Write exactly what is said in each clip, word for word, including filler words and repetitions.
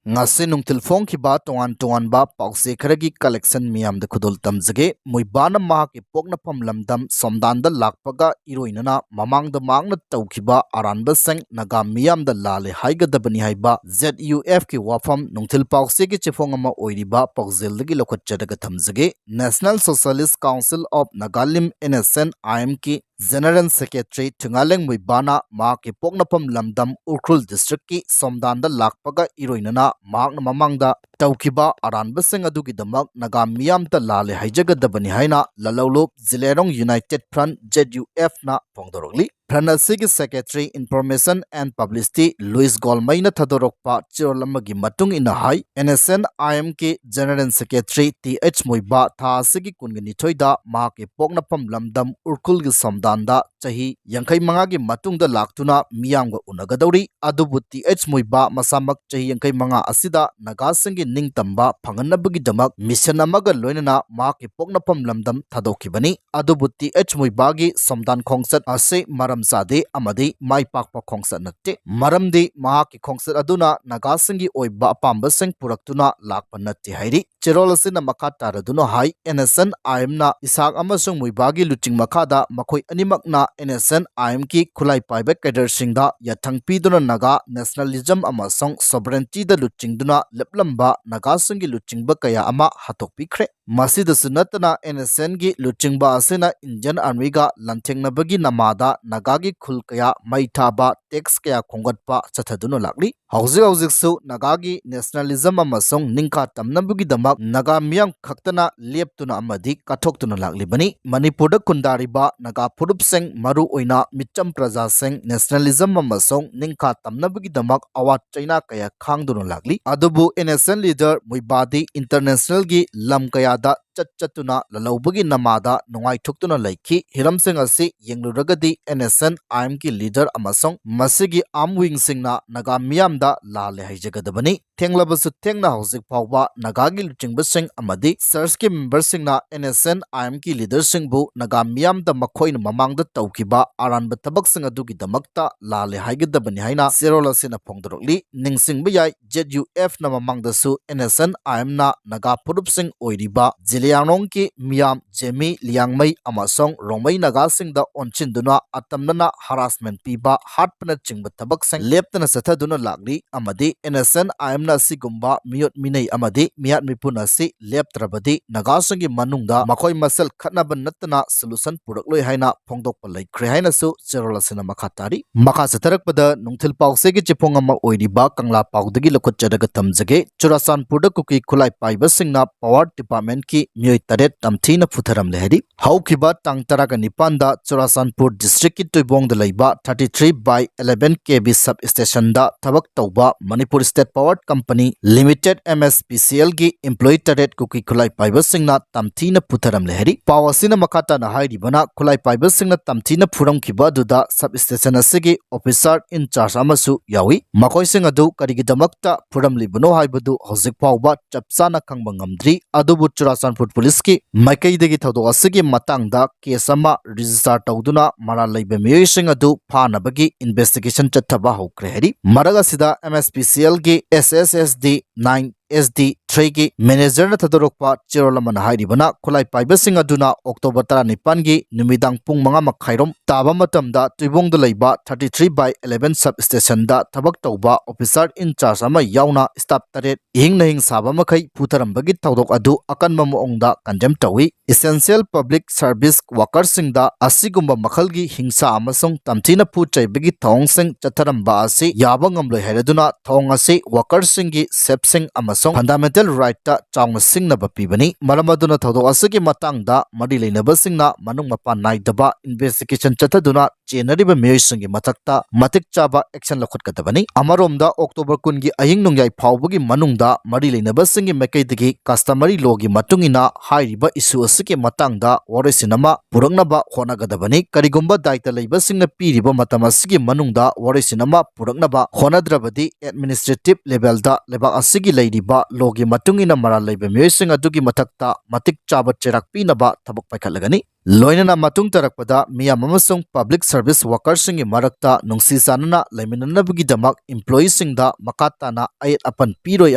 ꯉꯁꯤ ꯅꯨꯡꯊꯤꯜ ꯐꯣꯡꯈꯤꯕ ꯇꯣꯉꯥꯟ ꯇꯣꯉꯥꯟꯕ ꯄꯥꯎꯆꯦ ꯈꯔꯒꯤ collection ꯃꯤꯌꯥꯝꯗ ꯈꯨꯗꯣꯜ ꯇꯝꯖꯒꯦ꯫ ꯃꯨꯏꯕꯥꯅ ꯃꯍꯥꯛꯀꯤ ꯄꯣꯛꯅꯐꯝ ꯂꯝꯗꯝ ꯁꯣꯝꯗꯥꯟꯗ ꯂꯥꯛꯄꯒ ꯏꯔꯣꯏꯅꯅ ꯃꯃꯥꯡꯗ ꯃꯍꯥꯛꯅ ꯇꯧꯈꯤꯕ ꯑꯔꯥꯟꯕꯁꯤꯡ ꯅꯥꯒꯥ ꯃꯤꯌꯥꯝꯗ ꯂꯥꯜꯂꯦ ꯍꯥꯏꯒꯗꯕꯅꯤ ꯍꯥꯏꯕ Z U F ꯀꯤ ꯋꯥꯐꯝ ꯅꯨꯡꯊꯤꯜ ꯄꯥꯎꯆꯦꯒꯤ ꯆꯦꯐꯣꯡ ꯑꯃ ꯑꯣꯏꯔꯤꯕ ꯄꯥꯎꯖꯦꯜꯗꯒꯤ ꯂꯧꯈꯠꯆꯔꯒ ꯊꯝꯖꯒꯦ꯫ National Socialist Council of Nagalim, N S N I M ꯀꯤ General Secretary ꯊꯨꯉꯥꯂꯦꯡ ꯃꯨꯏꯕꯥꯅ ꯃꯍꯥꯛꯀꯤ ꯄꯣꯛꯅꯐꯝ ꯂꯝꯗꯝ ꯎꯈ꯭ꯔꯨꯜ district ꯀꯤ ꯁꯣꯝꯗꯥꯟꯗ ꯂꯥꯛꯄꯒ ꯏꯔꯣꯏꯅꯅ ꯃꯍꯥꯛꯅ ꯃꯃꯥꯡꯗ ꯇꯧꯈꯤꯕ ꯑꯔꯥꯟꯕꯁꯤꯡ ꯑꯗꯨꯒꯤꯗꯃꯛ ꯅꯥꯒꯥ ꯃꯤꯌꯥꯝꯗ ꯂꯥꯜꯂꯦ ꯍꯥꯏꯖꯒꯗꯕꯅꯤ ꯍꯥꯏꯅ ꯂꯂꯧꯂꯨꯞ ꯖꯤꯂꯦꯔꯣꯡ United Front, Z U F ꯅ ꯐꯣꯡꯗꯣꯔꯛꯂꯤ꯫ Front ꯑꯁꯤꯒꯤ Secretary Information and Publicity Luis ꯒꯣꯜꯃꯩꯅ ꯊꯥꯗꯣꯔꯛꯄ ꯆꯦꯔꯣꯜ ꯑꯃꯒꯤ ꯃꯇꯨꯡ ꯏꯟꯅ ꯍꯥꯏ, N S N I M ꯀꯤ General Secretary T H ꯃꯨꯏꯕꯥ ꯊꯥ ꯑꯁꯤꯒꯤ ꯀꯨꯟꯒ ꯅꯤꯊꯣꯏꯗ ꯃꯍꯥꯛꯀꯤ ꯄꯣꯛꯅꯐꯝ ꯂꯝꯗꯝ ꯎꯔꯈꯨꯜꯒꯤ ꯁꯣꯝꯗꯥꯟꯗ ꯆꯍꯤ ꯌꯥꯡꯈꯩ ꯃꯉꯥꯒꯤ ꯃꯇꯨꯡꯗ ꯂꯥꯛꯇꯨꯅ ꯃꯤꯌꯥꯝꯒ ꯎꯅꯒꯗꯧꯔꯤ꯫ ꯑꯗꯨꯕꯨ T H ꯃꯨꯏꯕꯥ ꯃꯁꯥꯃꯛ ꯆꯍꯤ ꯌꯥꯡꯈꯩ ꯃꯉꯥ ꯑꯁꯤꯗ ꯅꯥꯒꯥꯁꯤꯡꯒꯤ ꯅꯤꯡꯇꯝꯕ ꯐꯪꯍꯟꯅꯕꯒꯤꯗꯃꯛ mission ꯑꯃꯒ ꯂꯣꯏꯅꯅ ꯃꯍꯥꯛꯀꯤ ꯄꯣꯛꯅꯐꯝ ꯂꯝꯗꯝ ꯊꯥꯗꯣꯛꯈꯤꯕꯅꯤ꯫ ꯑꯗꯨꯕꯨ T H ꯃꯨꯏꯕꯥꯒꯤ ꯁꯣꯝꯗꯥꯟ ꯈꯣꯡꯆꯠ ꯑꯁꯤ ꯃꯔꯝ ꯆꯥꯗꯦ ꯑꯃꯗꯤ ꯃꯥꯏ ꯄꯥꯛꯄ ꯈꯣꯡꯆꯠ ꯅꯠꯇꯦ, ꯃꯔꯝꯗꯤ ꯃꯍꯥꯛꯀꯤ ꯈꯣꯡꯆꯠ ꯑꯗꯨꯅ ꯅꯥꯒꯥꯁꯤꯡꯒꯤ ꯑꯣꯏꯕ ꯑꯄꯥꯝꯕꯁꯤꯡ ꯄꯨꯔꯛꯇꯨꯅ ꯂꯥꯛꯄ ꯅꯠꯇꯦ ꯍꯥꯏꯔꯤ꯫ ꯆꯦꯔꯣꯜ ꯑꯁꯤꯅ ꯃꯈꯥ ꯇꯥꯔꯗꯨꯅ ꯍꯥꯏ, N S N I M ꯅ ꯏꯁꯥꯛ ꯑꯃꯁꯨꯡ ꯃꯨꯏꯕꯥꯒꯤ ꯂꯨꯆꯤꯡ ꯃꯈꯥꯗ ꯃꯈꯣꯏ ꯑꯅꯤꯃꯛꯅ N S N I M ꯀꯤ ꯈꯨꯠꯂꯥꯏ ꯄꯥꯏꯕ cadre ꯁꯤꯡꯗ ꯌꯥꯊꯪ ꯄꯤꯗꯨꯅ ꯅꯥꯒꯥ nationalism ꯑꯃꯁꯨꯡ sovereignty ꯗ ꯂꯨꯆꯤꯡꯗꯨꯅ ꯂꯦꯞꯂꯝꯕ ꯅꯥꯒꯥꯁꯤꯡꯒꯤ ꯂꯨꯆꯤꯡꯕ ꯀꯌꯥ ꯑꯃ ꯍꯥꯠꯇꯣꯛꯄꯤꯈ꯭ꯔꯦ꯫ ꯃꯁꯤꯗꯁꯨ ꯅꯠꯇꯅ N S N ꯒꯤ ꯂꯨꯆꯤꯡꯕ ꯑꯁꯤꯅ Indian Army ꯒ ꯂꯥꯟꯊꯦꯡꯅꯕꯒꯤ ꯅꯃꯥꯗ ꯅꯥꯒꯥꯒꯤ ꯈꯨꯜ ꯀꯌꯥ ꯃꯩ ꯊꯥꯕ, tax ꯀꯌꯥ ꯈꯣꯝꯒꯠꯄ ꯆꯠꯊꯗꯨꯅ ꯂꯥꯛꯂꯤ꯫ ꯍꯧꯖꯤꯛ ꯍꯧꯖꯤꯛꯁꯨ ꯅꯥꯒꯥꯒꯤ nationalism ꯑꯃꯁꯨꯡ ꯅꯤꯡꯈꯥ ꯇꯝꯅꯕꯒꯤꯗꯃꯛ ꯅꯥꯒꯥ ꯃꯤꯌꯥꯝ ꯈꯛꯇꯅ ꯂꯦꯞꯇꯨꯅ ꯑꯃꯗꯤ ꯀꯠꯊꯣꯛꯇꯨꯅ ꯂꯥꯛꯂꯤꯕꯅꯤ꯫ ꯃꯅꯤꯄꯨꯔꯗ ꯈꯨꯟꯗꯥꯔꯤꯕ ꯅꯥꯒꯥ ꯐꯨꯔꯨꯞꯁꯤꯡ, ꯃꯔꯨ ꯑꯣꯏꯅ ꯃꯤꯆꯝ ꯄ꯭ꯔꯖꯥꯁꯤꯡ, nationalism ꯑꯃꯁꯨꯡ ꯅꯤꯡꯈꯥ ꯇꯝꯅꯕꯒꯤꯗꯃꯛ ꯑꯋꯥ ꯆꯩꯅꯥ ꯀꯌꯥ ꯈꯥꯡꯗꯨꯅ ꯂꯥꯛꯂꯤ꯫ ꯑꯗꯨꯕꯨ N S N leader ꯃꯨꯏꯕꯥꯗꯤ international ꯒꯤ ꯂꯝ ꯀꯌꯥꯗ ꯆꯠ ꯆꯠꯇꯨꯅ ꯂꯥꯜꯍꯧꯕꯒꯤ ꯅꯃꯥꯗ ꯅꯨꯡꯉꯥꯏꯊꯣꯛꯇꯨꯅ ꯂꯩꯈꯤ꯫ ꯍꯤꯔꯝꯁꯤꯡ ꯑꯁꯤ ꯌꯦꯡꯂꯨꯔꯒꯗꯤ NSCN-IM-ꯒꯤ leader ꯑꯃꯁꯨꯡ ꯃꯁꯤꯒꯤ armed wing-ꯁꯤꯡꯅ ꯅꯥꯒꯥ ꯃꯤꯌꯥꯝꯗ ꯂꯥꯜꯂꯦ ꯍꯥꯏꯖꯒꯗꯕꯅꯤ꯫ ꯊꯦꯡꯂꯕꯁꯨ ꯊꯦꯡꯅ ꯍꯧꯖꯤꯛ ꯐꯥꯎꯕ ꯅꯥꯒꯥꯒꯤ ꯂꯨꯆꯤꯡꯕꯁꯤꯡ ꯑꯃꯗꯤ church-ꯀꯤ member-ꯁꯤꯡꯅ NSCN-IM-ꯒꯤ leader-ꯁꯤꯡꯕꯨ ꯅꯥꯒꯥ ꯃꯤꯌꯥꯝꯗ ꯃꯈꯣꯏꯅ ꯃꯃꯥꯡꯗ ꯇꯧꯈꯤꯕ ꯑꯔꯥꯟꯕ ꯊꯕꯛꯁꯤꯡ ꯑꯗꯨꯒꯤꯗꯃꯛꯇ ꯂꯥꯜꯂꯦ ꯍꯥꯏꯒꯗꯕꯅꯤ ꯍꯥꯏꯅ ꯆꯦꯔꯣꯜ ꯑꯁꯤꯅ ꯐꯣꯡꯗꯣꯔꯛꯂꯤ꯫ ꯅꯤꯡꯁꯤꯡꯕ ꯌꯥꯏ, ZUF-ꯅ ꯃꯃꯥꯡꯗꯁꯨ NSCN-IM-ꯅ ꯅꯥꯒꯥ ꯐꯨꯔꯨꯞꯁꯤꯡ ꯑꯣꯏꯔꯤꯕ ꯖꯤꯂꯤꯌꯥꯡꯔꯣꯡꯒꯤ ꯃꯤꯌꯥꯝ ꯖꯦꯃꯤ, ꯂꯤꯌꯥꯡꯃꯩ ꯑꯃꯁꯨꯡ ꯔꯣꯡꯃꯩ ꯅꯥꯒꯥꯁꯤꯡꯗ ꯑꯣꯟꯁꯤꯟꯗꯨꯅ ꯑꯇꯝꯅꯅ harassment ꯄꯤꯕ, ꯍꯥꯠꯄꯅꯆꯤꯡꯕ ꯊꯕꯛꯁꯤꯡ ꯂꯦꯞꯇꯅ ꯆꯠꯊꯗꯨꯅ ꯂꯥꯛꯂꯤ ꯑꯃꯗꯤ NSCN-IM-ꯅ ꯑꯁꯤꯒꯨꯝꯕ ꯃꯤꯑꯣꯠ ꯃꯤꯅꯩ ꯑꯃꯗꯤ ꯃꯤꯍꯥꯠ ꯃꯤꯄꯨꯟ ꯑꯁꯤ ꯂꯦꯞꯇ꯭ꯔꯕꯗꯤ ꯅꯥꯒꯥꯁꯤꯡꯒꯤ ꯃꯅꯨꯡꯗ ꯃꯈꯣꯏ ꯃꯁꯦꯜ ꯈꯠꯅꯕ ꯅꯠꯇꯅ solution ꯄꯨꯔꯛꯂꯣꯏ ꯍꯥꯏꯅ ꯐꯣꯡꯗꯣꯛꯄ ꯂꯩꯈ꯭ꯔꯦ ꯍꯥꯏꯅꯁꯨ ꯆꯦꯔꯣꯜ ꯑꯁꯤꯅ ꯃꯈꯥ ꯇꯥꯔꯤ꯫ ꯃꯈꯥ ꯆꯠꯊꯔꯛꯄꯗ ꯅꯨꯡꯊꯤꯜ ꯄꯥꯎꯆꯦꯒꯤ ꯆꯦꯐꯣꯡ ꯑꯃ ꯑꯣꯏꯔꯤꯕ ꯀꯪꯂꯥ ꯄꯥꯎꯗꯒꯤ ꯂꯧꯈꯠꯆꯔꯒ ꯊꯝꯖꯒꯦ꯫ ꯆꯨꯔꯥꯆꯥꯟꯄꯨꯔꯗ ꯀꯨꯀꯤ ꯈꯨꯠꯂꯥꯏ ꯄꯥꯏꯕꯁꯤꯡꯅ power department-ꯀꯤ ꯃꯤꯑꯣꯏ ꯇꯔꯦꯠ ꯇꯝꯊꯤꯅ ꯐꯨꯊꯔꯝꯂꯦ ꯍꯥꯏꯔꯤ꯫ ꯍꯧꯈꯤꯕ ꯇꯥꯡ ꯇꯔꯥꯒ ꯅꯤꯄꯥꯟꯗ ꯆꯨꯔꯥꯆꯥꯟꯄꯨꯔ district-ꯀꯤ ꯇꯨꯏꯕꯣꯡꯗ ꯂꯩꯕ thirty three by eleven K V sub station-ꯗ ꯊꯕꯛ ꯇꯧꯕ Manipur State Power Company Limited, MSPCL-ꯒꯤ employee ꯇꯔꯦꯠ ꯀꯨꯀꯤ ꯈꯨꯠꯂꯥꯏ ꯄꯥꯏꯕꯁꯤꯡꯅ ꯇꯝꯊꯤꯅ ꯐꯨꯊꯔꯝꯂꯦ ꯍꯥꯏꯔꯤ꯫ ꯄꯥꯎ ꯑꯁꯤꯅ ꯃꯈꯥ ꯇꯥꯅ ꯍꯥꯏꯔꯤꯕꯅ, ꯈꯨꯠꯂꯥꯏ ꯄꯥꯏꯕꯁꯤꯡꯅ ꯇꯝꯊꯤꯅ ꯐꯨꯔꯝꯈꯤꯕ ꯑꯗꯨꯗ sub station ꯑꯁꯤꯒꯤ officer in charge ꯑꯃꯁꯨ ꯌꯥꯎꯏ꯫ ꯃꯈꯣꯏꯁꯤꯡ ꯑꯗꯨ ꯀꯔꯤꯒꯤꯗꯃꯛꯇ ꯐꯨꯔꯝꯂꯤꯕꯅꯣ ꯍꯥꯏꯕꯗꯨ ꯍꯧꯖꯤꯛ ꯐꯥꯎꯕ ꯆꯞ ꯆꯥꯅ ꯈꯪꯕ ꯉꯝꯗ꯭ꯔꯤ꯫ ꯑꯗꯨꯕꯨ ꯆꯨꯔꯥꯆꯥꯟꯄꯨꯔ ꯄꯨꯂꯤꯁꯀꯤ ꯃꯥꯏꯀꯩꯗꯒꯤ ꯊꯧꯗꯣꯛ ꯑꯁꯤꯒꯤ ꯃꯇꯥꯡꯗ case ꯑꯃ register ꯇꯧꯗꯨꯅ ꯃꯔꯥꯜ ꯂꯩꯕ ꯃꯤꯑꯣꯏꯁꯤꯡ ꯑꯗꯨ ꯐꯥꯅꯕꯒꯤ investigation ꯆꯠꯊꯕ ꯍꯧꯈ꯭ꯔꯦ ꯍꯥꯏꯔꯤ꯫ ꯃꯔꯛ ꯑꯁꯤꯗ MSPCL-ꯒꯤ SSSD nine SD three-ꯒꯤ manager-ꯅ ꯊꯥꯗꯣꯔꯛꯄ ꯆꯦꯔꯣꯜ ꯑꯃꯅ ꯍꯥꯏꯔꯤꯕꯅ, ꯈꯨꯠꯂꯥꯏ ꯄꯥꯏꯕꯁꯤꯡ ꯑꯗꯨꯅ October ꯇꯔꯥꯅꯤꯄꯥꯟꯒꯤ ꯅꯨꯃꯤꯗꯥꯡ ꯄꯨꯡ ꯃꯉꯥ ꯃꯈꯥꯏꯔꯣꯝ ꯇꯥꯕ ꯃꯇꯝꯗ ꯇꯨꯏꯕꯣꯡꯗ ꯂꯩꯕ thirty three by eleven sub station-ꯗ ꯊꯕꯛ ꯇꯧꯕ officer in charge ꯑꯃ ꯌꯥꯎꯅ staff ꯇꯔꯦꯠ ꯏꯍꯤꯡ ꯅꯍꯤꯡ ꯁꯥꯕ ꯃꯈꯩ ꯐꯨꯊꯔꯝꯕꯒꯤ ꯊꯧꯗꯣꯛ ꯑꯗꯨ ꯑꯀꯟꯕ ꯃꯑꯣꯡꯗ condemn ꯇꯧꯏ꯫ Essential public service worker-ꯁꯤꯡꯗ ꯑꯁꯤꯒꯨꯝꯕ ꯃꯈꯜꯒꯤ ꯍꯤꯡꯁꯥ ꯑꯃꯁꯨꯡ ꯇꯝꯊꯤꯅ ꯐꯨ ꯆꯩꯕꯒꯤ ꯊꯧꯑꯣꯡꯁꯤꯡ ꯆꯠꯊꯔꯝꯕ ꯑꯁꯤ ꯌꯥꯕ ꯉꯝꯂꯣꯏ ꯍꯥꯏꯔꯗꯨꯅ ꯊꯧꯑꯣꯡ ꯑꯁꯤ worker-ꯁꯤꯡꯒꯤ safety-ꯁꯤꯡ ꯑꯃꯁꯨꯡ fundamental right-ꯇ ꯆꯥꯎꯅ ꯁꯤꯡꯅꯕ ꯄꯤꯕꯅꯤ꯫ ꯃꯔꯝ ꯑꯗꯨꯅ ꯊꯧꯗꯣꯛ ꯑꯁꯤꯒꯤ ꯃꯇꯥꯡꯗ ꯃꯔꯤ ꯂꯩꯅꯕꯁꯤꯡꯅ ꯃꯅꯨꯡ ꯃꯄꯥꯟ ꯅꯥꯏꯗꯕ investigation ꯆꯠꯊꯗꯨꯅ ꯆꯦꯟꯅꯔꯤꯕ ꯃꯤꯑꯣꯏꯁꯤꯡꯒꯤ ꯃꯊꯛꯇ ꯃꯇꯤꯛ ꯆꯥꯕ action ꯂꯧꯈꯠꯀꯗꯕꯅꯤ꯫ ꯑꯃꯔꯣꯝꯗ, October ꯀꯨꯟꯒꯤ ꯑꯍꯤꯡ ꯅꯣꯡꯌꯥꯏ ꯐꯥꯎꯕꯒꯤ ꯃꯅꯨꯡꯗ ꯃꯔꯤ ꯂꯩꯅꯕꯁꯤꯡꯒꯤ ꯃꯥꯏꯀꯩꯗꯒꯤ customary law ꯒꯤ ꯃꯇꯨꯡ ꯏꯟꯅ ꯍꯥꯏꯔꯤꯕ issue ꯑꯁꯤꯒꯤ ꯃꯇꯥꯡꯗ ꯋꯥꯔꯣꯏꯁꯤꯟ ꯑꯃ ꯄꯨꯔꯛꯅꯕ ꯍꯣꯠꯅꯒꯗꯕꯅꯤ꯫ ꯀꯔꯤꯒꯨꯝꯕ ꯗꯥꯏꯇ ꯂꯩꯕꯁꯤꯡꯅ ꯄꯤꯔꯤꯕ ꯃꯇꯝ ꯑꯁꯤꯒꯤ ꯃꯅꯨꯡꯗ ꯋꯥꯔꯣꯏꯁꯤꯟ ꯑꯃ ꯄꯨꯔꯛꯅꯕ ꯍꯣꯠꯅꯗ꯭ꯔꯕꯗꯤ, administrative level ꯗ ꯂꯩꯕꯥꯛ ꯑꯁꯤꯒꯤ ꯂꯩꯔꯤꯕ law ꯒꯤ ꯃꯇꯨꯡ ꯏꯟꯅ ꯃꯔꯥꯜ ꯂꯩꯕ ꯃꯤꯑꯣꯏꯁꯤꯡ ꯑꯗꯨꯒꯤ ꯃꯊꯛꯇ ꯃꯇꯤꯛ ꯆꯥꯕ ꯆꯩꯔꯥꯛ ꯄꯤꯅꯕ ꯊꯕꯛ ꯄꯥꯏꯈꯠꯂꯒꯅꯤ꯫ ꯂꯣꯏꯅꯅ ꯃꯇꯨꯡ ꯇꯥꯔꯛꯄꯗ ꯃꯤꯌꯥꯝ ꯑꯃꯁꯨꯡ public service worker ꯁꯤꯡꯒꯤ ꯃꯔꯛꯇ ꯅꯨꯡꯁꯤ ꯆꯥꯟꯅꯅ ꯂꯩꯃꯤꯟꯅꯅꯕꯒꯤꯗꯃꯛ employee ꯁꯤꯡꯗ ꯃꯈꯥ ꯇꯥꯅ ꯑꯌꯦꯠ ꯑꯄꯟ ꯄꯤꯔꯣꯏ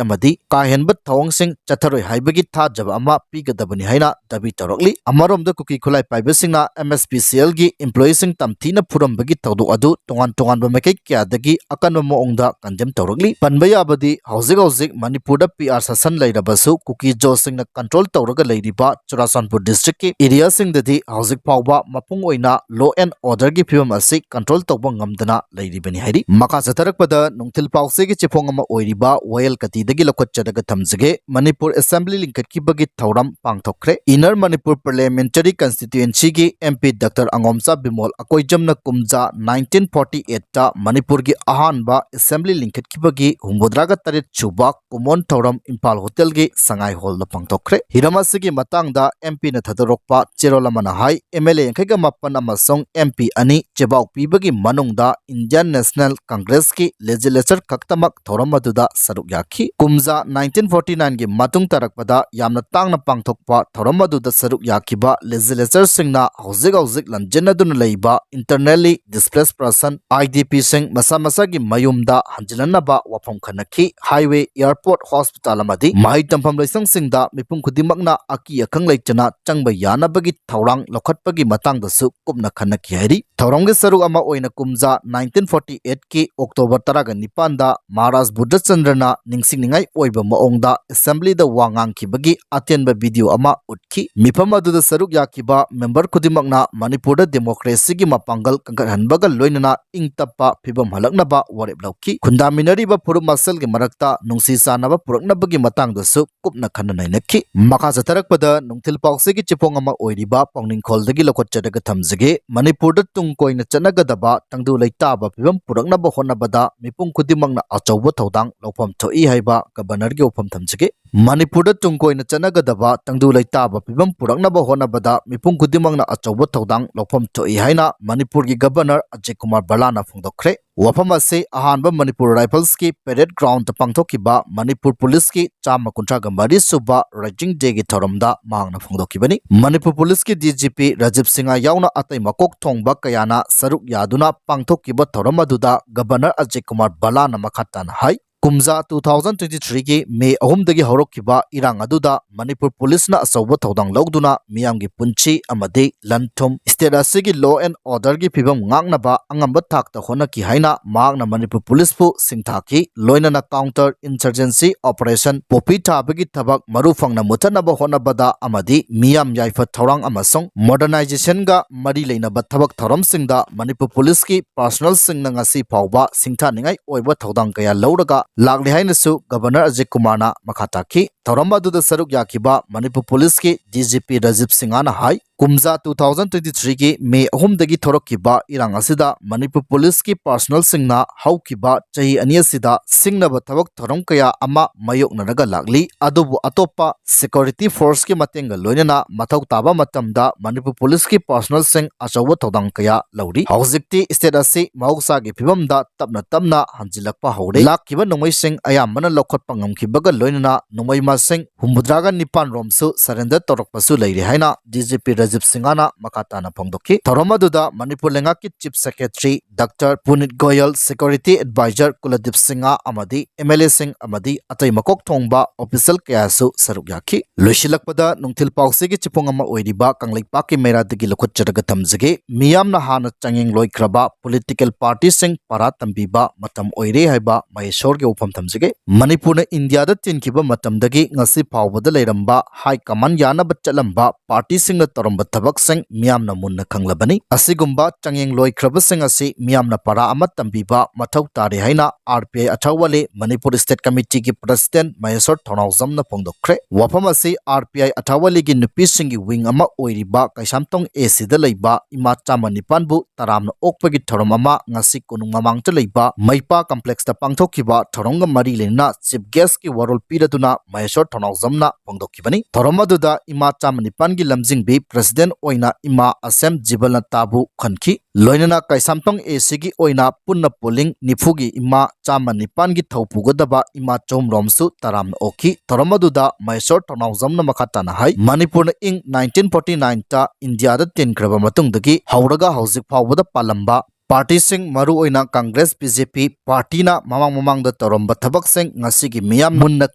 ꯑꯃꯗꯤ ꯀꯥ ꯍꯦꯟꯕ ꯊꯧꯑꯣꯡꯁꯤꯡ ꯆꯠꯊꯔꯣꯏ ꯍꯥꯏꯕꯒꯤ ꯊꯥꯖꯕ ꯑꯃ ꯄꯤꯒꯗꯕꯅꯤ ꯍꯥꯏꯅ ꯗꯥꯕꯤ ꯇꯧꯔꯛꯂꯤ꯫ ꯑꯃꯔꯣꯝꯗ, ꯀꯨꯀꯤ ꯈꯨꯠꯂꯥꯏ ꯄꯥꯏꯕꯁꯤꯡꯅ M S P C L ꯒꯤ employee ꯁꯤꯡ ꯇꯝꯊꯤꯅ ꯐꯨꯔꯝꯕꯒꯤ ꯊꯧꯗꯣꯛ ꯑꯗꯨ ꯇꯣꯉꯥꯟ ꯇꯣꯉꯥꯟꯕ ꯃꯥꯏꯀꯩ ꯀꯌꯥꯗꯒꯤ ꯑꯀꯟꯕ ꯃꯑꯣꯡꯗ condemn ꯇꯧꯔꯛꯂꯤ꯫ ꯄꯟꯕ ꯌꯥꯕꯗꯤ, ꯍꯧꯖꯤꯛ ꯍꯧꯖꯤꯛ ꯃꯅꯤꯄꯨꯔꯗ P R ꯁꯥꯁꯟ ꯂꯩꯔꯕꯁꯨ, ꯀꯨꯀꯤ ꯖꯣꯁꯤꯡꯅ control ꯇꯧꯔꯒ ꯂꯩꯔꯤꯕ ꯆꯨꯔꯥꯆꯥꯟꯄꯨꯔ district ꯀꯤ area ꯁꯤꯡꯗꯗꯤ ꯍꯧꯖꯤꯛ ꯐꯥꯎꯕ ꯃꯄꯨꯡ ꯑꯣꯏꯅ law and order ꯒꯤ ꯐꯤꯕꯝ ꯑꯁꯤ control ꯇꯧꯕ ꯉꯝꯗꯅ ꯂꯩꯔꯤꯕꯅꯤ ꯍꯥꯏꯔꯤ꯫ ꯃꯈꯥ ꯆꯠꯊꯔꯛꯄꯗ ꯅꯨꯡꯊꯤꯜ ꯄꯥꯎꯆꯦꯒꯤ ꯆꯦꯐꯣꯡ ꯑꯃ ꯑꯣꯏꯔꯤꯕ ꯋꯥꯌꯦꯜ ꯀꯇꯤꯗꯒꯤ ꯂꯧꯈꯠꯆꯔꯒ ꯊꯝꯖꯒꯦ꯫ ꯃꯅꯤꯄꯨꯔ assembly ꯂꯤꯡꯈꯠꯈꯤꯕꯒꯤ ꯊꯧꯔꯝ ꯄꯥꯡꯊꯣꯛꯈ꯭ꯔꯦ꯫ Inner Manipur Parliamentary Constituency ꯒꯤ M P Doctor ꯑꯉꯣꯝꯆꯥ ꯕꯤꯃꯣꯜ ꯑꯀꯣꯏꯖꯝꯅ ꯀꯨꯝꯖꯥ nineteen forty eight ꯇ ꯃꯅꯤꯄꯨꯔꯒꯤ ꯑꯍꯥꯟꯕ assembly ꯂꯤꯡꯈꯠꯈꯤꯕꯒꯤ ꯍꯨꯝꯐꯨꯇꯔꯥꯒ ꯇꯔꯦꯠ ꯁꯨꯕ ꯀꯨꯃꯣꯟ ꯊꯧꯔꯝ ꯏꯝꯐꯥꯜ ꯍꯣꯇꯦꯜꯒꯤ ꯁꯉꯥꯏ ꯍꯣꯜꯗ ꯄꯥꯡꯊꯣꯛꯈ꯭ꯔꯦ꯫ ꯍꯤꯔꯝ ꯑꯁꯤꯒꯤ ꯃꯇꯥꯡꯗ M P ꯅ ꯊꯥꯗꯣꯔꯛꯄ ꯆꯦꯔꯣꯜ ꯑꯃꯅ ꯍꯥꯏ, M L A ꯌꯥꯡꯈꯩꯒ ꯃꯥꯄꯟ ꯑꯃꯁꯨꯡ M P ꯑꯅꯤ ꯆꯦꯕꯥꯎ ꯄꯤꯕꯒꯤ ꯃꯅꯨꯡꯗ Indian National Congress ꯀꯤ legislature ꯈꯛꯇꯃꯛ ꯊꯧꯔꯝ ꯑꯗꯨꯗ ꯁꯔꯨꯛ ꯌꯥꯈꯤ꯫ ꯀꯨꯝꯖꯥ nineteen forty nine ꯒꯤ ꯃꯇꯨꯡ ꯇꯥꯔꯛꯄꯗ ꯌꯥꯝꯅ ꯇꯥꯡꯅ ꯄꯥꯡꯊꯣꯛꯄ ꯊꯧꯔꯝ ꯑꯗꯨꯗ ꯁꯔꯨꯛ ꯌꯥꯈꯤꯕ legislature ꯁꯤꯡꯅ ꯍꯧꯖꯤꯛ ꯍꯧꯖꯤꯛ ꯂꯝꯖꯤꯟꯅꯗꯨꯅ ꯂꯩꯕ internally displaced person, I D P ꯁꯤꯡ ꯃꯁꯥ ꯃꯁꯥꯒꯤ ꯃꯌꯨꯝꯗ ꯍꯟꯖꯤꯜꯍꯟꯅꯕ ꯋꯥꯐꯝ ꯈꯟꯅꯈꯤ꯫ Highway, airport, hospital ꯑꯃꯗꯤ ꯃꯍꯩ ꯇꯝꯐꯝ ꯂꯣꯏꯁꯪꯁꯤꯡꯗ ꯃꯤꯄꯨꯝ ꯈꯨꯗꯤꯡꯃꯛꯅ ꯑꯀꯤ ꯑꯈꯪ ꯂꯩꯇꯅ ꯆꯪꯕ ꯌꯥꯅꯕꯒꯤ ꯊꯧꯔꯥꯡ ꯂꯧꯈꯠꯄꯒꯤ ꯃꯇꯥꯡꯗꯁꯨ ꯀꯨꯞꯅ ꯈꯟꯅꯈꯤ ꯍꯥꯏꯔꯤ꯫ ꯊꯧꯔꯝꯒꯤ ꯁꯔꯨꯛ ꯑꯃ ꯑꯣꯏꯅ ꯀꯨꯝꯖꯥ nineteen forty eight ꯀꯤ October ꯇꯔꯥꯒ ꯅꯤꯄꯥꯟꯗ ꯃꯍꯥꯔꯥꯖ ꯕꯨꯙꯆꯟꯗ꯭ꯔꯅ ꯅꯤꯡꯁꯤꯡꯅꯤꯡꯉꯥꯏ ꯑꯣꯏꯕ ꯃꯑꯣꯡꯗ assembly ꯗ ꯋꯥ ꯉꯥꯡꯈꯤꯕꯒꯤ ꯑꯇꯦꯟꯕ video ꯑꯃ ꯎꯠꯈꯤ꯫ ꯃꯤꯐꯝ ꯑꯗꯨꯗ ꯁꯔꯨꯛ ꯌꯥꯈꯤꯕ member ꯈꯨꯗꯤꯡꯃꯛꯅ ꯃꯅꯤꯄꯨꯔꯗ democracy ꯒꯤ ꯃꯄꯥꯡꯒꯜ ꯀꯟꯈꯠꯍꯟꯕꯒ ꯂꯣꯏꯅꯅ ꯏꯪ ꯇꯞꯄ ꯐꯤꯕꯝ ꯍꯜꯂꯛꯅꯕ ꯋꯥꯔꯦꯞ ꯂꯧꯈꯤ꯫ ꯈꯨꯟꯗꯥꯃꯤꯟꯅꯔꯤꯕ ꯐꯨꯔꯨꯞ ꯃꯁꯦꯜꯒꯤ ꯃꯔꯛꯇ ꯅꯨꯡꯁꯤ ꯆꯥꯟꯅꯕ ꯄꯨꯔꯛꯅꯕꯒꯤ ꯃꯇꯥꯡꯗꯁꯨ ꯀꯨꯞꯅ ꯈꯟꯅ ꯅꯩꯅꯈꯤ꯫ ꯃꯈꯥ ꯆꯠꯊꯔꯛꯄꯗ ꯅꯨꯡꯊꯤꯜ ꯄꯥꯎꯆꯦꯒꯤ ꯆꯦꯐꯣꯡ ꯑꯃ ꯑꯣꯏꯔꯤꯕ ꯅꯤꯡꯈꯣꯜꯗꯒꯤ ꯂꯧꯈꯠꯆꯔꯒ ꯊꯝꯖꯒꯦ꯫ ꯃꯅꯤꯄꯨꯔꯗ ꯇꯨꯡ ꯀꯣꯏꯅ ꯆꯠꯅꯒꯗꯕ ꯇꯪꯗꯨ ꯂꯩꯇꯥꯕ ꯐꯤꯕꯝ ꯄꯨꯔꯛꯅꯕ ꯍꯣꯠꯅꯕꯗ ꯃꯤꯄꯨꯝ ꯈꯨꯗꯤꯡꯃꯛꯅ ꯑꯆꯧꯕ ꯊꯧꯗꯥꯡ ꯂꯧꯐꯝ ꯊꯣꯛꯏ ꯍꯥꯏꯕ ꯒꯕꯔꯅꯔꯒꯤ ꯋꯥꯐꯝ ꯊꯝꯖꯒꯦ꯫ ꯃꯅꯤꯄꯨꯔꯗ ꯇꯨꯡ ꯀꯣꯏꯅ ꯆꯠꯅꯒꯗꯕ ꯇꯪꯗꯨ ꯂꯩꯇꯥꯕ ꯐꯤꯕꯝ ꯄꯨꯔꯛꯅꯕ ꯍꯣꯠꯅꯕꯗ ꯃꯤꯄꯨꯝ ꯈꯨꯗꯤꯡꯃꯛꯅ ꯑꯆꯧꯕ ꯊꯧꯗꯥꯡ ꯂꯧꯐꯝ ꯊꯣꯛꯏ ꯍꯥꯏꯅ ꯃꯅꯤꯄꯨꯔꯒꯤ ꯒꯕꯔꯅꯔ ꯑꯖꯤꯠ ꯀꯨꯃꯥꯔ ꯕꯂꯥꯅ ꯐꯣꯡꯗꯣꯛꯈ꯭ꯔꯦ꯫ ꯋꯥꯐꯝ ꯑꯁꯤ ꯑꯍꯥꯟꯕ ꯃꯅꯤꯄꯨꯔ ꯔꯥꯏꯐꯜꯁꯀꯤ ꯄꯦꯔꯦꯗ ꯒ꯭ꯔꯥꯎꯟꯗ ꯄꯥꯡꯊꯣꯛꯈꯤꯕ ꯃꯅꯤꯄꯨꯔ ꯄꯨꯂꯤꯁꯀꯤ ꯆꯥꯝꯃ ꯀꯨꯟꯊ꯭ꯔꯥꯒ ꯃꯔꯤ ꯁꯨꯕ ꯔꯥꯏꯖꯤꯡ ꯗꯦꯒꯤ ꯊꯧꯔꯝꯗ ꯃꯍꯥꯛꯅ ꯐꯣꯡꯗꯣꯛꯈꯤꯕꯅꯤ꯫ ꯃꯅꯤꯄꯨꯔ ꯄꯨꯂꯤꯁꯀꯤ D G P Rajiv Singh ꯌꯥꯎꯅ ꯑꯇꯩ ꯃꯀꯣꯛ ꯊꯣꯡꯕ ꯀꯌꯥꯅ ꯁꯔꯨꯛ ꯌꯥꯗꯨꯅ ꯄꯥꯡꯊꯣꯛꯈꯤꯕ ꯊꯧꯔꯝ ꯑꯗꯨꯗ ꯒꯕꯔꯅꯔ ꯑꯖꯤꯠ ꯀꯨꯃꯥꯔ ꯕꯂꯥꯅ ꯃꯈꯥ ꯇꯥꯅ ꯍꯥꯏ, ꯀꯨꯝꯖꯥ two thousand twenty three ꯒꯤ ꯃꯦ ꯑꯍꯨꯝꯗꯒꯤ ꯍꯧꯔꯛꯈꯤꯕ ꯏꯔꯥꯡ ꯑꯗꯨꯗ ꯃꯅꯤꯄꯨꯔ ꯄꯨꯂꯤꯁꯅ ꯑꯆꯧꯕ ꯊꯧꯗꯥꯡ ꯂꯧꯗꯨꯅ ꯃꯤꯌꯥꯝꯒꯤ ꯄꯨꯟꯁꯤ ꯑꯃꯗꯤ ꯂꯟ ꯊꯨꯝ, ꯁ꯭ꯇꯦꯠ ꯑꯁꯤꯒꯤ law and order ꯒꯤ ꯐꯤꯕꯝ ꯉꯥꯛꯅꯕ ꯑꯉꯝꯕ ꯊꯥꯛꯇ ꯍꯣꯠꯅꯈꯤ ꯍꯥꯏꯅ ꯃꯍꯥꯛꯅ ꯃꯅꯤꯄꯨꯔ ꯄꯨꯂꯤꯁꯄꯨ ꯁꯤꯡꯊꯥꯈꯤ꯫ ꯂꯣꯏꯅꯅ counter insurgency operation, ꯄꯣꯄꯤ ꯊꯥꯕꯒꯤ ꯊꯕꯛ ꯃꯔꯨ ꯐꯪꯅ ꯃꯨꯊꯠꯅꯕ ꯍꯣꯠꯅꯕꯗ ꯑꯃꯗꯤ ꯃꯤꯌꯥꯝ ꯌꯥꯏꯐ ꯊꯧꯔꯥꯡ ꯑꯃꯁꯨꯡ modernization ꯒ ꯃꯔꯤ ꯂꯩꯅꯕ ꯊꯕꯛ ꯊꯧꯔꯝꯁꯤꯡꯗ ꯃꯅꯤꯄꯨꯔ ꯄꯨꯂꯤꯁꯀꯤ personnel ꯁꯤꯡꯅ ꯉꯁꯤ ꯐꯥꯎꯕ ꯁꯤꯡꯊꯥꯅꯤꯡꯉꯥꯏ ꯑꯣꯏꯕ ꯊꯧꯗꯥꯡ ꯀꯌꯥ ꯂꯧꯔꯒ ꯂꯥꯛꯂꯤ ꯍꯥꯏꯅꯁꯨ ꯒꯕꯔꯅꯔ ꯑꯖꯤꯠ ꯀꯨꯃꯥꯔꯅ ꯃꯈꯥ ꯇꯥꯈꯤ꯫ ꯊꯧꯔꯝ ꯑꯗꯨꯗ ꯁꯔꯨꯛ ꯌꯥꯈꯤꯕ ꯃꯅꯤꯄꯨꯔ ꯄꯨꯂꯤꯁꯀꯤ ꯗꯤ ꯖꯤ ꯄꯤ ꯔꯥꯖꯤꯕ ꯁꯤꯡꯍꯅ ꯍꯥꯏ, ꯀꯨꯝꯖꯥ two thousand twenty three ꯒꯤ ꯃꯦ ꯑꯍꯨꯝꯗꯒꯤ ꯊꯣꯔꯛꯈꯤꯕ ꯏꯔꯥꯡ ꯑꯁꯤꯗ ꯃꯅꯤꯄꯨꯔ ꯄꯨꯂꯤꯁꯀꯤ personnel ꯁꯤꯡꯅ ꯍꯧꯈꯤꯕ ꯆꯍꯤ ꯑꯅꯤ ꯑꯁꯤꯗ ꯁꯤꯡꯅꯕ ꯊꯕꯛ ꯊꯧꯔꯝ ꯀꯌꯥ ꯑꯃ ꯃꯥꯌꯣꯛꯅꯔꯒ ꯂꯥꯛꯂꯤ꯫ ꯑꯗꯨꯕꯨ ꯑꯇꯣꯞꯄ security force ꯀꯤ ꯃꯇꯦꯡꯒ ꯂꯣꯏꯅꯅ ꯃꯊꯧ ꯇꯥꯕ ꯃꯇꯝꯗ ꯃꯅꯤꯄꯨꯔ ꯄꯨꯂꯤꯁꯀꯤ personnel ꯁꯤꯡ ꯑꯆꯧꯕ ꯊꯧꯗꯥꯡ ꯀꯌꯥ ꯂꯧꯔꯤ꯫ ꯍꯧꯖꯤꯛꯇꯤ state ꯑꯁꯤ ꯃꯍꯧꯁꯥꯒꯤ ꯐꯤꯕꯝꯗ ꯇꯞꯅ ꯇꯞꯅ ꯍꯟꯖꯤꯜꯂꯛꯄ ꯍꯧꯔꯦ꯫ ꯂꯥꯛꯈꯤꯕ ꯅꯣꯡꯃꯩꯁꯤꯡ ꯑꯌꯥꯝꯕꯅ ꯂꯧꯈꯠꯄ ꯉꯝꯈꯤꯕꯒ ꯂꯣꯏꯅꯅ ꯅꯣꯡꯃꯩ ꯃꯁꯤꯡ ꯍꯨꯝꯐꯨꯇꯔꯥꯒ ꯅꯤꯄꯥꯟ ꯔꯣꯝꯁꯨ surrender ꯇꯧꯔꯛꯄꯁꯨ ꯂꯩꯔꯤ ꯍꯥꯏꯅ ꯗꯤ ꯖꯤ ꯄꯤ ꯔꯥꯖꯤꯕ ꯁꯤꯡꯍꯅ ꯃꯈꯥ ꯇꯥꯅ ꯐꯣꯡꯗꯣꯛꯈꯤ꯫ ꯊꯧꯔꯝ ꯑꯗꯨꯗ ꯃꯅꯤꯄꯨꯔ ꯂꯩꯉꯥꯛꯀꯤ Chief Secretary doctor Puneet Goyal, security advisor Kuldeep Singh ꯑꯃꯗꯤ ꯑꯦꯝ ꯑꯦꯜ ꯑꯦꯁꯤꯡ ꯑꯃꯗꯤ ꯑꯇꯩ ꯃꯀꯣꯛ ꯊꯣꯡꯕ official ꯀꯌꯥꯁꯨ ꯁꯔꯨꯛ ꯌꯥꯈꯤ꯫ ꯂꯣꯏꯁꯤꯜꯂꯛꯄꯗ ꯅꯨꯡꯊꯤꯜ ꯄꯥꯎꯆꯦꯒꯤ ꯆꯤꯐꯨꯡ ꯑꯃ ꯑꯣꯏꯔꯤꯕ ꯀꯪꯂꯩꯄꯥꯛꯀꯤ ꯃꯩꯔꯥꯗꯒꯤ ꯂꯧꯈꯠꯆꯔꯒ ꯊꯝꯖꯒꯦ꯫ ꯃꯤꯌꯥꯝꯅ ꯍꯥꯟꯅ ꯆꯥꯡꯌꯦꯡ ꯂꯣꯏꯈ꯭ꯔꯕ political party ꯁꯤꯡ ꯄꯔꯥ ꯇꯝꯕꯤꯕ ꯃꯇꯝ ꯑꯣꯏꯔꯦ ꯍꯥꯏꯕ ꯃꯍꯦꯁꯣꯔꯒꯤ ꯋꯥꯐꯝ ꯊꯝꯖꯒꯦ꯫ ꯃꯅꯤꯄꯨꯔꯅ ꯏꯟꯗꯤꯌꯥꯗ ꯇꯤꯟꯈꯤꯕ ꯃꯇꯝꯗꯒꯤ ꯉꯁꯤ ꯐꯥꯎꯕꯗ ꯂꯩꯔꯝꯕ ꯍꯥꯏ ꯀꯃꯥꯟ ꯌꯥꯅꯕ ꯆꯠꯂꯝꯕ ꯄꯥꯔꯇꯤꯁꯤꯡꯅ ꯇꯧꯔꯝꯕ ꯊꯕꯛꯁꯤꯡ ꯃꯤꯌꯥꯝꯅ ꯃꯨꯟꯅ ꯈꯪꯂꯕꯅꯤ꯫ ꯑꯁꯤꯒꯨꯝꯕ ꯆꯥꯡꯌꯦꯡ ꯂꯣꯏꯈ꯭ꯔꯕꯁꯤꯡ ꯑꯁꯤ ꯃꯤꯌꯥꯝꯅ ꯄꯔꯥ ꯑꯃ ꯇꯝꯕꯤꯕ ꯃꯊꯧ ꯇꯥꯔꯦ ꯍꯥꯏꯅ ꯑꯥꯔ ꯄꯤ ꯑꯥꯏ ꯑꯊꯥꯋꯥꯂꯤ ꯃꯅꯤꯄꯨꯔ ꯁ꯭ꯇꯦꯠ ꯀꯃꯤꯇꯤꯒꯤ ꯄ꯭ꯔꯁꯤꯗꯦꯟꯠ ꯃꯍꯦꯁ꯭ꯋꯔ ꯊꯧꯅꯥꯎꯖꯝꯅ ꯐꯣꯡꯗꯣꯛꯈ꯭ꯔꯦ꯫ ꯋꯥꯐꯝ ꯑꯁꯤ ꯑꯥꯔ ꯄꯤ ꯑꯥꯏ ꯑꯊꯥꯋꯥꯂꯤꯒꯤ ꯅꯨꯄꯤꯁꯤꯡꯒꯤ ꯋꯤꯡ ꯑꯃ ꯑꯣꯏꯔꯤꯕ ꯀꯩꯁꯥꯝꯊꯣꯡ ꯑꯦ ꯁꯤꯗ ꯂꯩꯕ ꯏꯃꯥ ꯆꯥꯝꯃ ꯅꯤꯄꯥꯟꯕꯨ ꯇꯔꯥꯝꯅ ꯑꯣꯛꯄꯒꯤ ꯊꯧꯔꯝ ꯑꯃ ꯉꯁꯤ ꯀꯣꯅꯨꯡ ꯃꯃꯥꯡꯗ ꯂꯩꯕ ꯃꯩꯄꯥ ꯀꯝꯄ꯭ꯂꯦꯛꯁꯇ ꯄꯥꯡꯊꯣꯛꯈꯤꯕ ꯊꯧꯔꯝꯒ ꯃꯔꯤ ꯂꯩꯅꯅ ꯆꯤꯐ ꯒꯦꯁꯀꯤ ꯋꯥꯔꯣꯜ ꯄꯤꯔꯗꯨꯅ ꯃꯍꯦꯁ꯭ꯋꯔ ꯊꯧꯅꯥꯎꯖꯝꯅ ꯐꯣꯡꯗꯣꯛꯈꯤꯕꯅꯤ꯫ ꯊꯧꯔꯝ ꯑꯗꯨꯗ ꯏꯃꯥ ꯆꯥꯝꯃ ꯅꯤꯄꯥꯟꯒꯤ ꯂꯝꯖꯤꯡꯕꯤ ꯄ꯭ꯔꯁꯤꯗꯦꯟꯠ ꯑꯣꯏꯅ ꯏꯃꯥ ꯑꯁꯦꯝ ꯖꯤꯕꯂꯅꯇꯥꯕꯨ ꯈꯟꯈꯤ꯫ ꯂꯣꯏꯅꯅ ꯀꯩꯁꯥꯝꯊꯣꯡ ꯑꯦ ꯁꯤꯒꯤ ꯑꯣꯏꯅ ꯄꯨꯟꯅ ꯄꯣꯂꯤꯡ ꯅꯤꯐꯨꯒꯤ ꯏꯃꯥ ꯆꯥꯝꯃ ꯅꯤꯄꯥꯟꯒꯤ ꯊꯧ ꯄꯨꯒꯗꯕ ꯏꯃꯥ ꯆꯍꯨꯝꯔꯣꯝꯁꯨ ꯇꯔꯥꯝꯅ ꯑꯣꯛꯈꯤ꯫ ꯊꯧꯔꯝ ꯑꯗꯨꯗ ꯃꯍꯦꯁ꯭ꯋꯔ ꯊꯧꯅꯥꯎꯖꯝꯅ ꯃꯈꯥ ꯇꯥꯅ ꯍꯥꯏ, ꯃꯅꯤꯄꯨꯔꯅ ꯏꯪ ꯅꯥꯏꯟꯇꯤꯟ ꯐꯣꯔꯇꯤ ꯅꯥꯏꯟꯇ ꯏꯟꯗꯤꯌꯥꯗ ꯇꯤꯟꯈ꯭ꯔꯕ ꯃꯇꯨꯡꯗꯒꯤ ꯍꯧꯔꯒ ꯍꯧꯖꯤꯛ ꯐꯥꯎꯕꯗ ꯄꯥꯜꯂꯝꯕ ꯄꯥꯔꯇꯤꯁꯤꯡ, ꯃꯔꯨꯑꯣꯏꯅ ꯀꯪꯒ꯭ꯔꯦꯁ, ꯕꯤ ꯖꯦ ꯄꯤ ꯄꯥꯔꯇꯤꯅ ꯃꯃꯥꯡ ꯃꯃꯥꯡꯗ ꯇꯧꯔꯝꯕ ꯊꯕꯛꯁꯤꯡ ꯉꯁꯤꯒꯤ ꯃꯤꯌꯥꯝ ꯃꯨꯟꯅ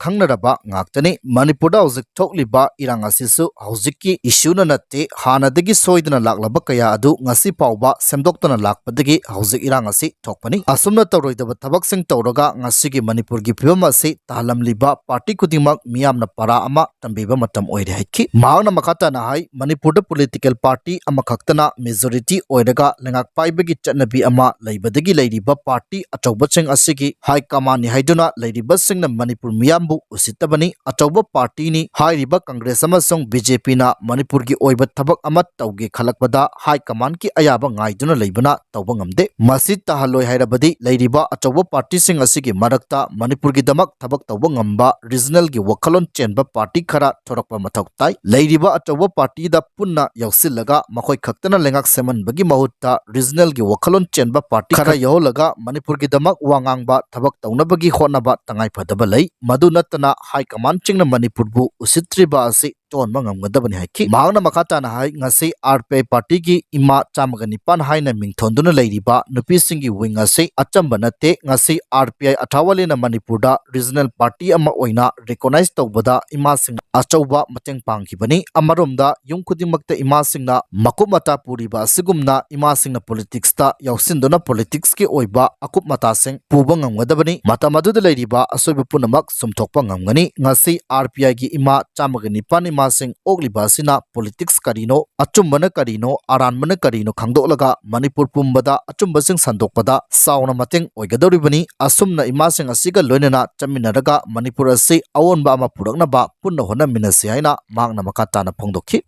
ꯈꯪꯅꯔꯕ ꯉꯥꯛꯇꯅꯤ꯫ ꯃꯅꯤꯄꯨꯔꯗ ꯍꯧꯖꯤꯛ ꯊꯣꯛꯂꯤꯕ ꯏꯔꯥꯡ ꯑꯁꯤꯁꯨ ꯍꯧꯖꯤꯛꯀꯤ ꯏꯁꯨꯅ ꯅꯠꯇꯦ, ꯍꯥꯟꯅꯗꯒꯤ ꯁꯣꯏꯗꯅ ꯂꯥꯛꯂꯕ ꯀꯌꯥ ꯑꯗꯨ ꯉꯁꯤ ꯐꯥꯎꯕ ꯁꯦꯝꯗꯣꯛꯇꯅ ꯂꯥꯛꯄꯗꯒꯤ ꯍꯧꯖꯤꯛ ꯏꯔꯥꯡ ꯑꯁꯤ ꯊꯣꯛꯄꯅꯤ꯫ ꯑꯁꯨꯝꯅ ꯇꯧꯔꯣꯏꯗꯕ ꯊꯕꯛꯁꯤꯡ ꯇꯧꯔꯒ ꯉꯁꯤꯒꯤ ꯃꯅꯤꯄꯨꯔꯒꯤ ꯐꯤꯕꯝ ꯑꯁꯤ ꯇꯥꯍꯜꯂꯝꯂꯤꯕ ꯄꯥꯔꯇꯤ ꯈꯨꯗꯤꯡꯃꯛ ꯃꯤꯌꯥꯝꯅ ꯄꯔꯥ ꯑꯃ ꯇꯝꯕꯤꯕ ꯃꯇꯝ ꯑꯣꯏꯔꯦ ꯍꯥꯏꯈꯤ꯫ ꯃꯍꯥꯛꯅ ꯃꯈꯥ ꯇꯥꯅ ꯍꯥꯏ, ꯃꯅꯤꯄꯨꯔꯗ ꯄꯣꯂꯤꯇꯤꯀꯦꯜ ꯄꯥꯔꯇꯤ ꯑꯃꯈꯛꯇꯅ ꯃꯦꯖꯣꯔꯤꯇꯤ ꯑꯣꯏꯔꯒ ꯂꯩꯉꯥꯛ ꯄꯥꯏꯕꯒꯤ ꯆꯠꯅꯕꯤ ꯑꯃ ꯂꯩꯕꯗꯒꯤ ꯂꯩꯔꯤꯕ ꯄꯥꯔꯇꯤ ꯑꯆꯧꯕꯁꯤꯡ ꯑꯁꯤꯒꯤ ꯍꯥꯏ ꯀꯃꯥꯟꯅꯤ ꯍꯥꯏꯗꯨꯅ ꯂꯩꯔꯤꯕꯁꯤꯡꯅ ꯃꯅꯤꯄꯨꯔ ꯃꯤꯌꯥꯝꯕꯨ ꯎꯁꯤꯠꯇꯕꯅꯤ꯫ ꯑꯆꯧꯕ ꯄꯥꯔꯇꯤꯅꯤ ꯍꯥꯏꯔꯤꯕ ꯀꯪꯒ꯭ꯔꯦꯁ ꯑꯃꯁꯨꯡ ꯕꯤ ꯖꯦ ꯄꯤꯅ ꯃꯅꯤꯄꯨꯔꯒꯤ ꯑꯣꯏꯕ ꯊꯕꯛ ꯑꯃ ꯇꯧꯒꯦ ꯈꯜꯂꯛꯄꯗ ꯍꯥꯏ ꯀꯃꯥꯟꯒꯤ ꯑꯌꯥꯕ ꯉꯥꯏꯗꯨꯅ ꯂꯩꯕꯅ ꯇꯧꯕ ꯉꯝꯗꯦ꯫ ꯃꯁꯤ ꯇꯥꯍꯜꯂꯣꯏ ꯍꯥꯏꯔꯕꯗꯤ ꯂꯩꯔꯤꯕ ꯑꯆꯧꯕ ꯄꯥꯔꯇꯤꯁꯤꯡ ꯑꯁꯤꯒꯤ ꯃꯔꯛꯇ ꯃꯅꯤꯄꯨꯔꯒꯤꯗꯃꯛ ꯊꯕꯛ ꯇꯧꯕ ꯉꯝꯕ ꯔꯤꯖꯅꯦꯜꯒꯤ ꯋꯥꯈꯜꯂꯣꯟ ꯆꯦꯟꯕ ꯄꯥꯔꯇꯤ ꯈꯔ ꯊꯣꯔꯛꯄ ꯃꯊꯧ ꯇꯥꯏ꯫ ꯂꯩꯔꯤꯕ ꯑꯆꯧꯕ ꯄꯥꯔꯇꯤꯗ ꯄꯨꯟꯅ ꯌꯥꯎꯁꯤꯜꯂꯒ ꯃꯈꯣꯏ ꯈꯛꯇꯅ ꯂꯩꯉꯥꯛ ꯁꯦꯝꯍꯟꯕꯒꯤ ꯃꯍꯨꯠꯇ ꯔꯤꯖꯅꯦꯜꯒꯤ ꯋꯥꯈꯜꯂꯣꯟ ꯆꯦꯟꯕ ꯄꯥꯔꯇꯤ ꯈꯔ ꯌꯥꯎꯍꯜꯂꯒ ꯃꯅꯤꯄꯨꯔꯒꯤꯗꯃꯛ ꯋꯥ ꯉꯥꯡꯕ, ꯊꯕꯛ ꯇꯧꯅꯕꯒꯤ ꯍꯣꯠꯅꯕ ꯇꯉꯥꯏ ꯐꯗꯕ ꯂꯩ꯫ ꯃꯗꯨ ꯅꯠꯇꯅ ꯍꯥꯏ ꯀꯃꯥꯟꯁꯤꯡꯅ ꯃꯅꯤꯄꯨꯔꯕꯨ ꯎꯁꯤꯠꯇ꯭ꯔꯤꯕ ꯑꯁꯤ ꯆꯣꯟꯕ ꯉꯝꯒꯗꯕꯅꯤ ꯍꯥꯏꯈꯤ꯫ ꯃꯍꯥꯛꯅ ꯃꯈꯥ ꯇꯥꯅ ꯍꯥꯏ, ꯉꯁꯤ ꯑꯥꯔ ꯄꯤ ꯑꯥꯏ ꯄꯥꯔꯇꯤꯒꯤ ꯏꯃꯥ ꯆꯥꯝꯃꯒ ꯅꯤꯄꯥꯟ ꯍꯥꯏꯅ ꯃꯤꯡꯊꯣꯟꯗꯨꯅ ꯂꯩꯔꯤꯕ ꯅꯨꯄꯤꯁꯤꯡꯒꯤ ꯋꯤꯡ ꯑꯁꯤ ꯑꯆꯝꯕ ꯅꯠꯇꯦ꯫ ꯉꯁꯤ ꯑꯥꯔ ꯄꯤ ꯑꯥꯏ ꯑꯊꯥꯋꯥꯂꯤꯅ ꯃꯅꯤꯄꯨꯔꯗ ꯔꯤꯖꯅꯦꯜ ꯄꯥꯔꯇꯤ ꯑꯃ ꯑꯣꯏꯅ ꯔꯤꯀꯣꯅꯥꯏꯖ ꯇꯧꯕꯗ ꯏꯃꯥꯁꯤꯡꯅ ꯑꯆꯧꯕ ꯃꯇꯦꯡ ꯄꯥꯡꯈꯤꯕꯅꯤ꯫ ꯑꯃꯔꯣꯝꯗ ꯌꯨꯝ ꯈꯨꯗꯤꯡꯃꯛꯇ ꯏꯃꯥꯁꯤꯡꯅ ꯃꯀꯨꯞ ꯃꯇꯥ ꯄꯨꯔꯤꯕ ꯑꯁꯤꯒꯨꯝꯅ ꯏꯃꯥꯁꯤꯡꯅ ꯄꯣꯂꯤꯇꯤꯛꯁꯇ ꯌꯥꯎꯁꯤꯟꯗꯨꯅ ꯄꯣꯂꯤꯇꯤꯛꯁꯀꯤ ꯑꯣꯏꯕ ꯑꯀꯨꯞ ꯃꯇꯥꯁꯤꯡ ꯄꯨꯕ ꯉꯝꯒꯗꯕꯅꯤ꯫ ꯃꯇꯝ ꯑꯗꯨꯗ ꯂꯩꯔꯤꯕ ꯑꯁꯣꯏꯕ ꯄꯨꯝꯅꯃꯛ ꯆꯨꯝꯊꯣꯛꯄ ꯉꯝꯒꯅꯤ꯫ ꯉꯁꯤ ꯑꯥꯔ ꯄꯤ ꯑꯥꯏꯒꯤ ꯏꯃꯥ ꯆꯥꯝꯃꯒ ꯅꯤꯄꯥꯟ ꯏꯃꯥꯁꯤꯡ ꯑꯣꯛꯂꯤꯕ ꯑꯁꯤꯅ ꯄꯣꯂꯤꯇꯤꯛꯁ ꯀꯔꯤꯅꯣ, ꯑꯆꯨꯝꯕꯅ ꯀꯔꯤꯅꯣ, ꯑꯔꯥꯟꯕꯅ ꯀꯔꯤꯅꯣ ꯈꯪꯗꯣꯛꯂꯒ ꯃꯅꯤꯄꯨꯔ ꯄꯨꯝꯕꯗ ꯑꯆꯨꯝꯕꯁꯤꯡ ꯁꯟꯗꯣꯛꯄꯗ ꯆꯥꯎꯅ ꯃꯇꯦꯡ ꯑꯣꯏꯒꯗꯧꯔꯤꯕꯅꯤ꯫ ꯑꯁꯨꯝꯅ ꯏꯃꯥꯁꯤꯡ ꯑꯁꯤꯒ ꯂꯣꯏꯅꯅ ꯆꯠꯃꯤꯟꯅꯔꯒ ꯃꯅꯤꯄꯨꯔ ꯑꯁꯤ ꯑꯑꯣꯟꯕ ꯑꯃ ꯄꯨꯔꯛꯅꯕ ꯄꯨꯟꯅ ꯍꯣꯠꯅꯃꯤꯟꯅꯁꯤ ꯍꯥꯏꯅ ꯃꯍꯥꯛꯅ ꯃꯈꯥ ꯇꯥꯅ ꯐꯣꯡꯗꯣꯛꯈꯤ꯫